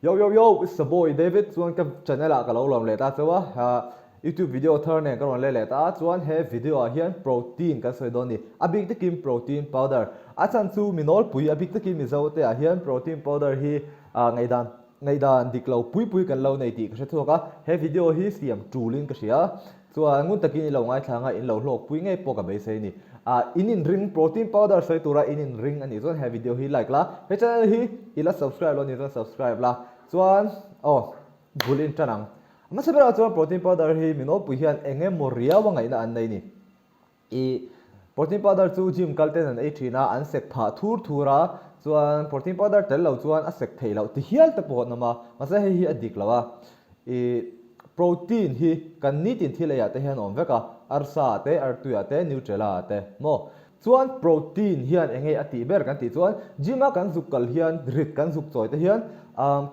Yo yo yo, it's the boy David chuan ka channel ah ka lo lawm leh ta cheu a, YouTube video thar nen ka rawn let leh ta a, chuan he video ah hian protein kan sawi dawn a ni, a bik takin protein powder, a chhan chu mi nawlpui a bik takin Mizo te ah hian protein powder hi ngaihdan ngaihdan dik lo pui pui kan lo nei tih ka hre chhuak a, he video hi siam tulin ka hria. Chuan ngun takin i lo ngaithlang a, in lo hlawk pui ngei pawh ka beisei a ni. Ah, in inring, protein powder sawi tura in inring a nih chuan he video hi like la, he channel hi i la subscribe lo a nih chuan subscribe la, chuan aw bul in tan ang. A hmasa berah chuan protein powder hi mi nawlpui hian eng emaw riau a ngaihna an nei a ni. I protein powder chu gym kal ten an ei thin a, an sek phah thur thur a, chuan protein powder tel lo chuan a sek theih loh ti hial te pawh an awm a, mahse hei hi a dik lo a. I protein hi kan nitin thil eiah te hian a awm vek a, arsa ah te, artui ah te, nutrela ah te maw. Chuan protein hian eng nge a tih ber kan tih chuan gym a kan zuk kal hian rit kan zuk chawi te hian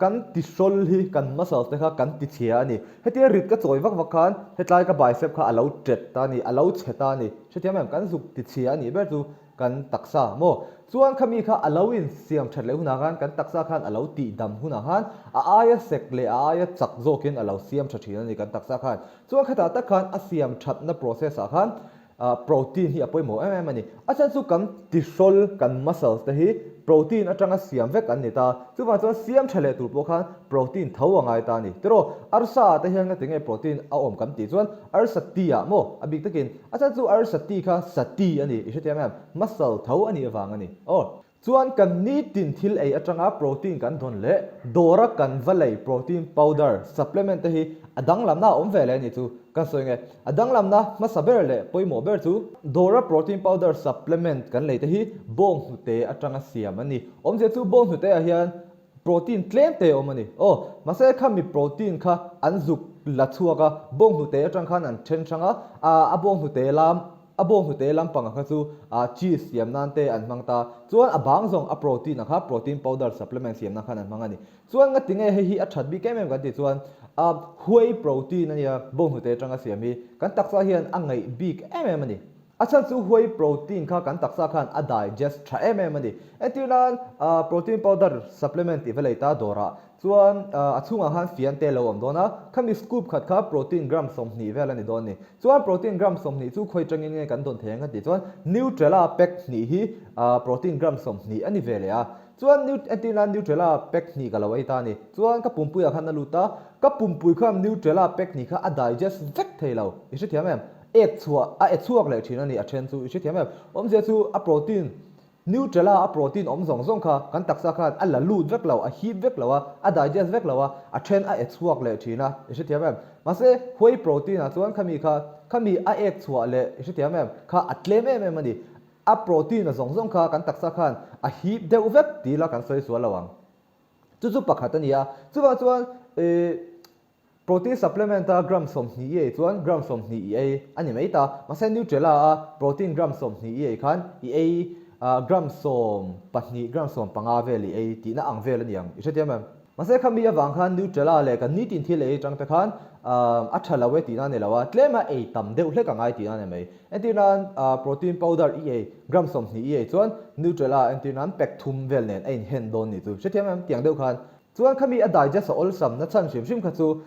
kan tihrawl hi kan muscles te kha kan ti chhia a ni. Hetia rit ka chawi vak vak khan hetlai ka bicep kha a lo tet ta a ni, a lo chhe ta a ni. Hrethiam em? Kan zuk ti chhia a nih ber chu kan taksa maw? Chuan khami kha a lo insiam that leh hunah khan kan taksa khan a lo tih dam hunah khan a aia sek leh a aia chak zawkin a lo siam tha thin a ni kan taksa khan. Chuan khatah tak khan a siam thatna process ah khan Protein hi a pawimawh em em a ni. A chhan chu kan tihrawl, kan muscles te hi protein atanga siam vek an ni ta. Chuvang chuan siam tha leh tur pawh khan protein tho a ngai ta a ni. Tiraw, arsa ah te hian nga tinge protein a awm kan tih chuan arsa ti ah maw a bik takin a chhan chu arsa ti kha sa ti a ni. I hrethiam em? Muscle tho a nih avang a ni. Aw. Chuan kan nitin thil ei atanga protein kan dawn leh dawra kan va lei protein powder supplement te hi a danglamna a awm ve leh a ni chu kan sawi nge. A danglamna hmasa ber leh pawimawh ber chu dawra protein powder supplement kan lei te hi bawng hnute atanga siam a ni. Awmzia chu bawng hnute ah hian protein tlem te a awm a ni. Aw, mahse khami protein kha an zuk la chhuak a, bawng hnute atang khan an then hrang a, a bawng hnute lam A bawnghnute lampang kha chu cheese siam nan te an hmang ta. Chuan a bang zawng a protein a kha protein powder supplement siam nan khan an hmang a ni. Chuan nga tinge hei hi a that bik em em kan tih chuan a whey protein a nia bawnghnute atanga siam hi kan taksa hian a ngaih bik em em a ni. A chhan chu whey protein kha kan taksa khan a digest tha em em a ni. Entir nan protein powder supplement tih va lei ta dawrah Chuan a chhungah khan fian te lo awm dawn a, khami scoop khat kha protein gram 20 vel a ni dawn a ni. Chuan protein gram 20 chu khawi tangin nge kan dawn thei ang ka tih chuan Nutrela pack hnih hi protein gram 20 a ni ve leh a. Chuan entirna Nutrela pack hnih ka lo ei ta a ni. Chuan ka pumpuiah khan a lut a, ka pumpui khan Nutrela pack hnih kha a digest vek thei lo. I hrethiam em? Ek chhuah a e chhuak leh thin a ni a then chu i hrethiam em? Awmzia chu a protein Nutrela a protein awm zawng zawng kha kan taksa khan a la lut vek lo, a hip vek lo a, a digest vek lo a, a then a e chhuak leh thin a, i hrethiam em? Mahse, whey protein ah chuan khami kha, khami a ek chhuah leh, i hrethiam em? Kha a tlem em em a ni. A protein a zawng zawng kha kan taksa khan a hip deuh vek ti ila kan sawi sual lo ang. Chu chu pakhat a ni a, chuvang chuan ih. Protein supplement a gram 20 i ei chuan gram 20 i ei a ni mai ta. Mahse Nutrela a protein gram 20 i ei khan i ei gram 12, gram 15 vel i ei tihna ang vel a ni ang. I hrethiam em? Mahse khami avang khan Nutrela leh kan nitin thil ei atang te khan a tha lo e tihna a ni lo a, tlema ei tam deuh hlek a ngai tihna a ni mai. Entir nan protein powder i ei gram 20 i ei chuan Nutrela entir nan pack thum vel nen a inhen dawn ni chu. Hrethiam em? Tiang deuh khan Chuan khami a digest a awlsam na chhan hrim hrim kha chu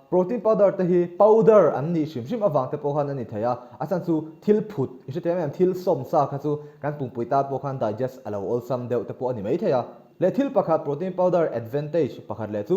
protein powder te hi powder an nih hrim hrim avang te pawh khan a ni thei a, a chhan chu thil phut i hre thei em em thil sawm sa kha chu kan pumpui tan pawh khan digest a lo awlsam deuh te pawh a ni mai thei a. Leh thil pakhat protein powder advantage pakhat leh chu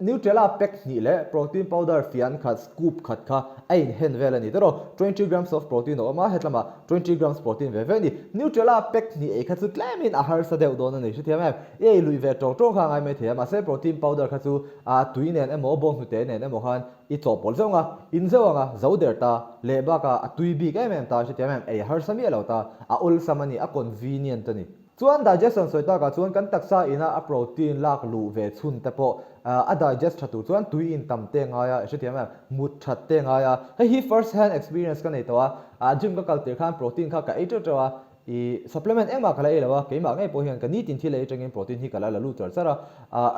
Nutrela pack hnih leh protein powder fian khat scoop khat kha a inhen vel a ni tawh 20 grams of protein a awm a, hetlamah 20 grams protein ve ve a ni. Nutrela pack hnih ei kha chu tlemin a harsa deuh dawn a ni hrethiam em. I ei luih ve tawng tawng kha a ngai mai thei a, mahse protein powder kha chu a tui nen emaw bawng hnute nen emaw khan i chawhpawlh zeuh ang a, in zeuh ang a, zo der ta, leh bakah a tui bik em em ta, hrethiam em, ei harsa miah lo ta, a awlsam a ni, a convenient a ni. Chuan digestion sawi takah chuan kan taksa ina a protein lak luh ve chhun te pawh a digest tha tur chuan tui in tam te ngai a, i hrethiam em, mut that te ngai a, hei hi first hand experience ka nei tawh a, gym ka kal tir khan protein kha ka ei teuh teuh a, I supplement engmah ka la ei lo a, keimah ngei pawh hian ka nitin thil ei atangin protein hi ka la la lut char char a,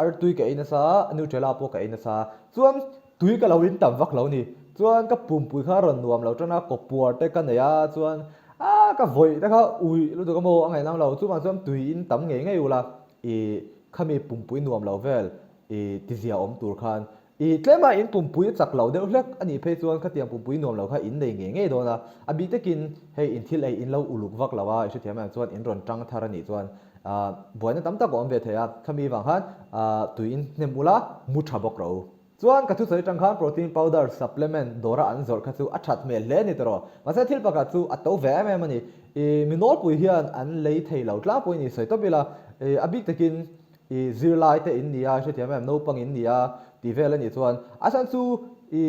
artui ka ei nasa a, Nutrela pawh ka ei nasa a, chuan tui ka lo in tam vak lo ni, chuan ka pumpui kha a rawn nuam lo tan a, kawpuar te ka nei a, chuan a ka vawih te kha uih lutuk a maw a ngaihnam lo, chuvang chuan tui in tam ngei ngei ula, i khami pumpui nuam lo vel. I tizia awm tur khan I tlema in pumpui a chak lo deuh hlek a nih phei chuan khatiang pumpui nuam lo kha in nei ngei ngei dawn a. A bik takin hei in thil ei in lo uluk vak lo a, i hrethiam em chuan in rawn tang thar a nih chuan buaina tam tak a awm ve thei a. Khami vang khan tui in hnem ula mu tha bawk rawh u. Chuan ka thusawi atang khan protein powder supplement dawra an zawrh kha chu a that hmel hle a ni tawh. Mahse thil pakhat chu a to ve em em a ni. I mi nawlpui hian an lei thei lo tlangpui ni sawi tawp ila a bik takin I zirlai te in nia, hrethiam em, naupang in nia tih vel a nih chuan a chhan chu i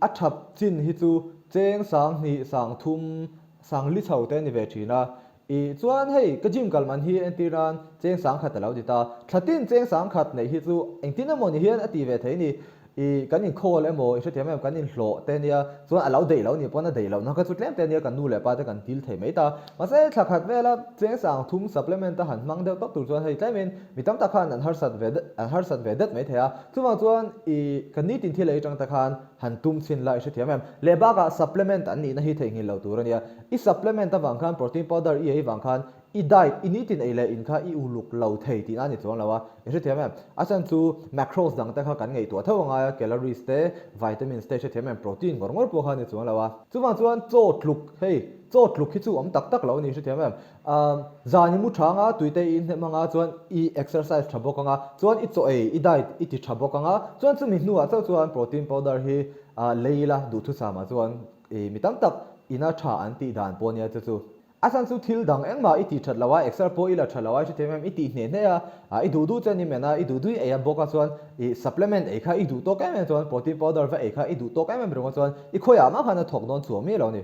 a thap chin hi chu cheng 2000, 3000, 4000 chho te a ni ve thin a. I chuan hei ka gym kal man hi entir nan cheng 1000 a lo ti ta. Thla tin cheng 1000 neih hi chu engtin emaw ni hian a ti ve thei ni. I kan inkhawl emaw i hrethiam em, kan inhlawh te nia, chuan a lo deih lo nih pawn a deih lohna kha chu tlem te nia kan nu leh pa te kan dil thei mai ta. Mahse thla khat vela cheng 3000 supplement a han hmang deuh tawp tur chuan hei tlemin mi tam tak khan an harsat ve an harsat ve det mai thei a. Chuvang chuan i kan nitin thil ei atang te khan han tum chhin la i hrethiam em. Leh bakah supplement an nihna hi theihnghilh loh tur a nia. I supplement avang khan protein powder i ei vang khan I diet, i nitin ei leh in kha i uluk lo thei tihna a ni chuang lo a, i hrethiam em? A chhan chu macros dang te kha kan ngaihtuah tho angai a, calories te, vitamins te i hrethiam em? Protein ngawr ngawr pawh kha a ni chuang lo a. Chuvang chuan chaw tluk, hei chaw tluk hi chu awm tak tak lo a ni, i hrethiam em? Umm zan i mu tha anga, tui te i inhnem anga, chuan i exercise tha bawk anga, chuan i chaw ei, i diet i ti tha bawk anga, chuan chumi hnuah chauh chuan protein powder hi lei ila duhthusam ah chuan i mi tam tak ina tha an tih dan pawh nia chu chu. A chhan chu thil dang engmah i tih that lo a, exer pawh i la tha lo a, i hrethiam em, i tih hneh hneh a, i duh duh chuan i men a, i duh duh i ei a bawk a chuan i supplement ei kha i duh tawk em em chuan protein powder va ei kha i duh tawk em em ringawt chuan i khawiah mah khan a thawk dawn chuang miah lo a ni.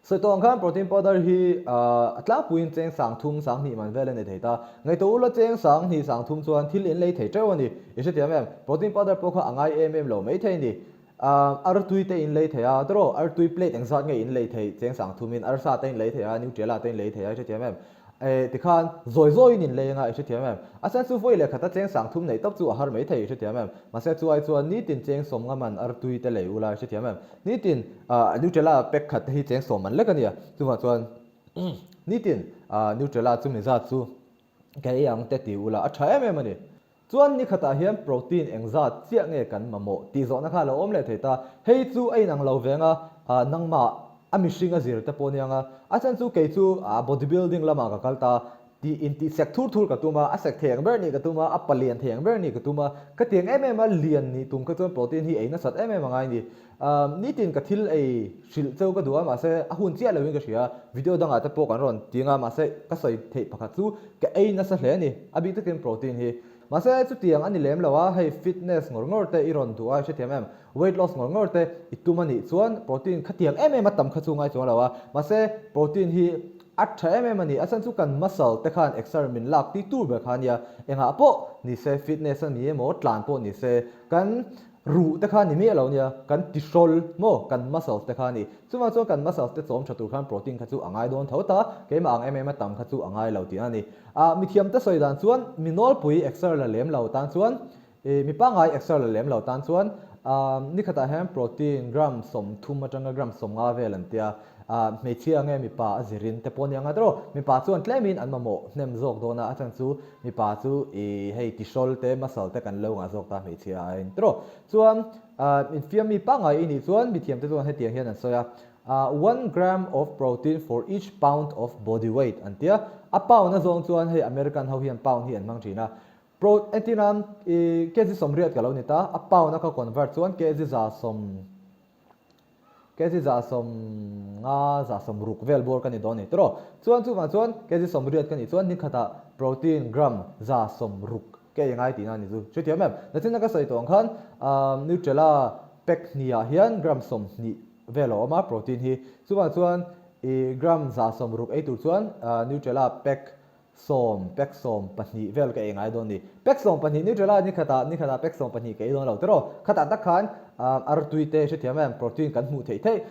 Sawi tawh ang khan protein powder hi a tlangpuiin cheng 3000, 2000 man vel a ni thei ta. Ngaihtuah ula cheng 2000, 3000 chuan thil in lei thei teuh a ni. I hrethiam em? Protein powder pawh kha a ngai em em lo mai thei a ni. Artui te in lei thei a, tawrh artui plate engzat nge in lei theih cheng 3000 in arsa te in lei thei a, Nutella te in lei thei a i hrethiam em? Eh tikhan zawi zawiin in lei anga i hrethiam em? A chhan chu vawi leh khata cheng 3000 neih tawp chu a har mai thei i hrethiam em? Mahse chu ai chuan nitin cheng 50 man artui te lei ula i hrethiam em? Nitin Nutella pack khat te hi cheng 10 man lek a nia, chuvang chuan nitin Nutella chumi zat chu ka ei ang te ti ula a tha em em a ni. Chuan ni khatah hian protein engzat chiah nge kan mamawh tih zawhna kha a lo awm leh thei ta. Hei chu a inang lo veng a, nangmah a mihring a zir te pawh aniang a. A chhan chu kei chu body building lamah ka kal ta tih intih sek thur thur ka tum a, a sek thei ang ber nih ka tum a, a palian thei ang ber nih ka tum a. Ka tiang em em a lian nih tum kha chuan protein hi ei nasat em em a ngai ni. Nitin ka thil ei hrilh cheu ka duh a, mahse a hun chiah loin ka hria. Video dangah te pawh kan rawn ti anga, mahse ka sawi theih pakhat chu ka ei nasa hle a ni, a bik takin protein hi. Mahse chutiang a ni lem lo a, hei fitness ngawr ngawr te i rawn duh a, i hrethiam em? Weight loss ngawr ngawr te i tum a nih chuan protein khatiang em em a tam kha chu ngai chuang lo a, mahse protein hi a tha em em a ni. A chhan chu kan muscle te khan exer min lak ti tur ber kha a nia, engah pawh ni se fitness a ni emaw tlan pawh ni se kan Ruh te kha ni miah lo nia, kan tihrawl maw, kan muscles te kha a ni. Chuvang chuan kan muscles te chawm tha tur khan protein kha chu a ngai dawn tho ta, keimah ang em em a tam kha chu a ngai lo tih a ni. Ah, mithiam te sawi dan chuan mi nawlpui exer la lem lo tan chuan, ih, mi pangngai exer la lem lo tan chuan, ah, nikhatah hian protein gram 30 atanga gram 50 vel an tia, ah, hmeichhia nge mipa a zirin te pawh a ni ang a tawrh, mipa chuan tlemin an mamawh hnem zawk dawn a, a chhan chu Mipa chu i hei tihrawl te, muscle te kan lo ngah zawk ta hmeichhia a in tawrh. Chuan infiam mi pangngai i nih chuan mithiam te chuan hetiang hian an sawi a, one gram of protein for each pound of body weight an ti a. A pound a zawng chuan hei American ho hian pound hi an hmang thin a. Pro entir nan i kg 80 ka lo ni ta, a pound a ka convert chuan kg 100. Kg 150, 160 vel bawr ka ni dawn a ni tawrh. Chuan chuvang chuan kg 80 ka nih chuan ni khatah protein gram 160 ka ei ngai tihna a ni chu. Hrethiam em? Nachina ka sawi tawh ang khan Nutella pack hnihah hian gram 20 vel a awm a protein hi. Chuvang chuan i gram 160 ei tur chuan Nutella pack Sawm, pack 12 vel ka ei ngai dawn ni. Pack 12 Nutella ni khatah, ni khatah pack 12 ka ei dawn lo tiraw. Khatah tak khan artui te hrethiam em, protein kan hmuh theih theih,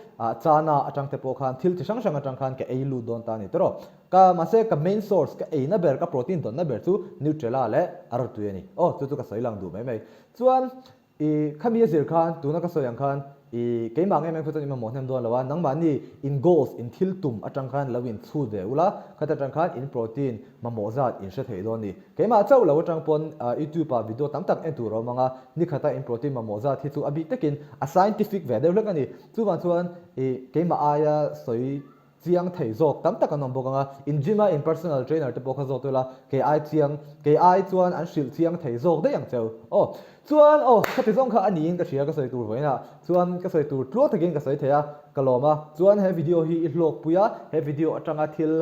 chana atang te pawh khan thil chi hrang hrang atang khan ka ei lut dawn ta ni tiraw. Ka, mahse ka main source, ka eina ber, ka protein dawnna ber chu Nutella leh artui a ni. Aw, chu chu ka sawi lang duh mai mai. Chuan, I khami a zir khan, tuna ka sawi ang khan. I keimah ngei mai khaw chuan i mamawh hnem dawn lo a, nangmahni in goals, in thil tum atang khan lo in chhut ve ula, khata tang khan in protein mamawh zat in hre thei dawn a ni. Keimah chauh lo atang pawn YouTube ah video tam tak en tur a awm ang a, nikhata in protein mamawh zat hi chu a bik takin a scientific ve deuh hlek a ni. Chuvang chuan i keimah aia sawi Chiang thei zawk tam tak an awm bawk ang a, in gym a in personal trainer te pawh kha zawk ila kei ai chiang, kei ai chuan an hrilh chiang thei zawk daih ang cheu. Aw, chuan aw, khati zawng kha a niin ka hria ka sawi tur vawiinah chuan ka sawi tur tluang takin ka sawi thei a, ka lawm a, chuan he video hi i hlawk pui a, he video atanga thil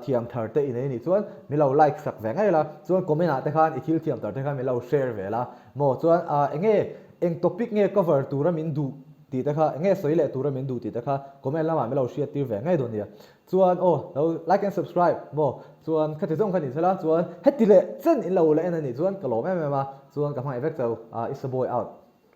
thiam thar te i nei nih chuan min lo like sak ve ngei la, chuan comment ah te khan i thil thiam thar te khan min lo share ve la maw, chuan enge eng topic nge cover tura min duh Tih te kha enge sawi leh tura min duh tih te kha comment lamah min lo hriat tir ve ngei dawn nia. Chuan aw lo like and subscribe maw chuan khati zawng kha ni sela chuan heti leh chen in lo la en a nih chuan ka lawm em em a chuan ka hmangaih vek chau a it's a boy out.